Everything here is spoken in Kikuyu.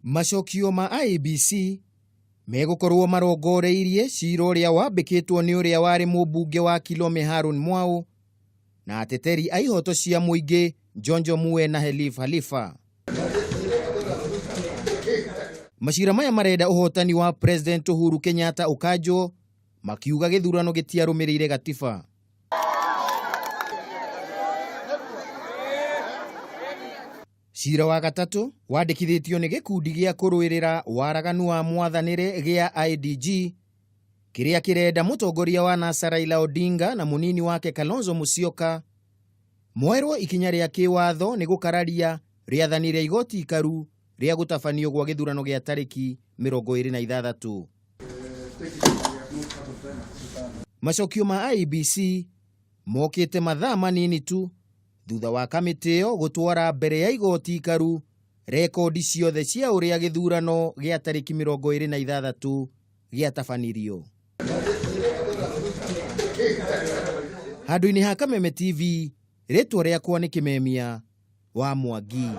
Macokio ma IEBC megũkorwo marongoreirie cira ũrĩa wambĩkĩtwo nĩ ũrĩa warĩ mũmbunge wa Kilome Harun Mwau na ateteri a ihoto cia mũingĩ Njonjo Mue na Helif Halifa. Macira maya marenda ũhotani wa President Uhuru Kenyatta ũkanjwo makiuga gĩthurano gĩtiarũmĩrĩire gatiba. Cira wa gatatũ wandĩkithĩtio nĩ gĩkundi gĩa kũrũĩrĩra waraganu wa mwathanĩre gĩa IDG kĩrĩa kĩrenda mũtongoria wa NASA Raila Odinga na mũnini wake Kalonzo Musyoka moerwo ikinya rĩa kĩwatho nĩ gũkararia rĩathani rĩa igoti ikaru rĩa gũtabanio gwa gĩthurano gĩa tarĩki 26. Macokio ma IEBC mokĩte mathaa manini tu thutha wa kamĩtĩ ĩyo gũtwara mbere ya igoti ikaru rekondi ciothe cia ũrĩa gĩthurano gĩa tarĩki 26 gĩatabanirio. Handũ-inĩ ha Kameme TV, rĩtwa rĩakwa nĩ Kĩmemia wa Mwangi.